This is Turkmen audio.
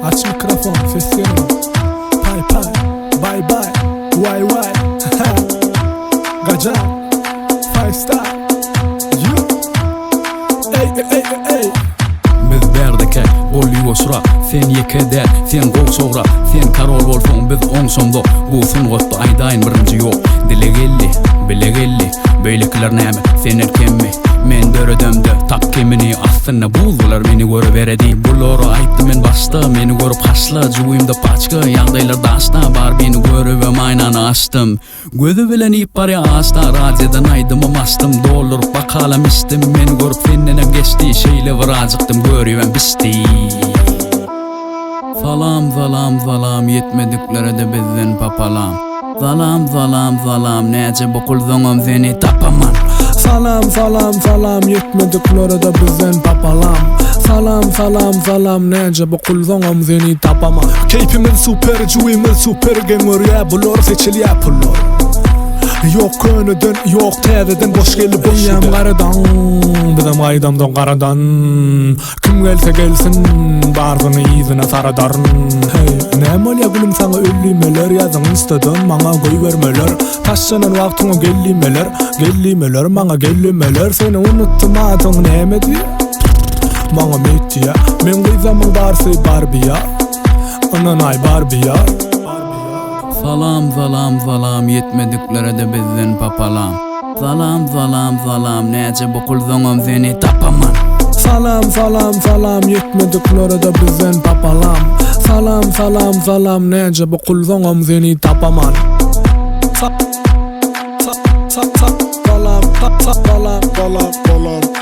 Aç mikrofon ses gelmedi. Pay pay Bye bye Vay vay Gaja Five star You Ey ey ey ey ey Biz bärdeke, bol ýuwaşrak, Sen ýeke däl, sen gowşagrak, Sen karol bolsaň, biz oňşamzok, Bu sungatda aýdaýyn birinji ýok. Dile geldi, bile geldi, Beýlekiler näme, senden kemmi? Men döredemde, tap kemini, Aslynda buzlular meni görüberedi. Bulara aýtdym men başda, Meni görüp haşla, Jübimde paçka, ýagdaýlar daşda, Barbini görübem aýnany açdym. Gözi bilen iýip barýa aşda Radiodan aýdymym açdym Dolduryp bakalam içdim Meni görüp sendenem geçdi Şeýle bir ajykdym göribem bişdi Salam salam salam Ýetmediklerede bizden papalam Salam salam salam Näçe bukulsaňam seni tapaman. Salam salam salam Ýetmediklerede bizden papalam Salam salam salam Näçe bukulsaňam seni tapaman. Keýpimiz super jübimiz super geň görýä bular seçilýä pullar Ýok köneden ýok täzeden boş geldi boş Eýýäm garadan bizem gaýdamzok garadan Kim gelse gelsin barsyny yzyna saradaryn Heý näme bolýa gülüm saňa öldümeler ýazyň instadan maňa goýbermeler Taşlanan wagtyňa gel diýmeler gel diýmeler maňa gel diýmeler Seni unutdym adyň näme diýýä maňa meýt diýýä Meň gyzlamyň barsy barbiýa Ynanaý barbiýa. Salam salam salam ýetmediklerede bizden papalam Salam salam salam näçe bukulsaňam seni tapaman. Salam salam salam ýetmediklerede bizden papalam Salam salam salam näçe bukulsaňam seni tapaman. Sa sa sa sa salam sa salam salam salam.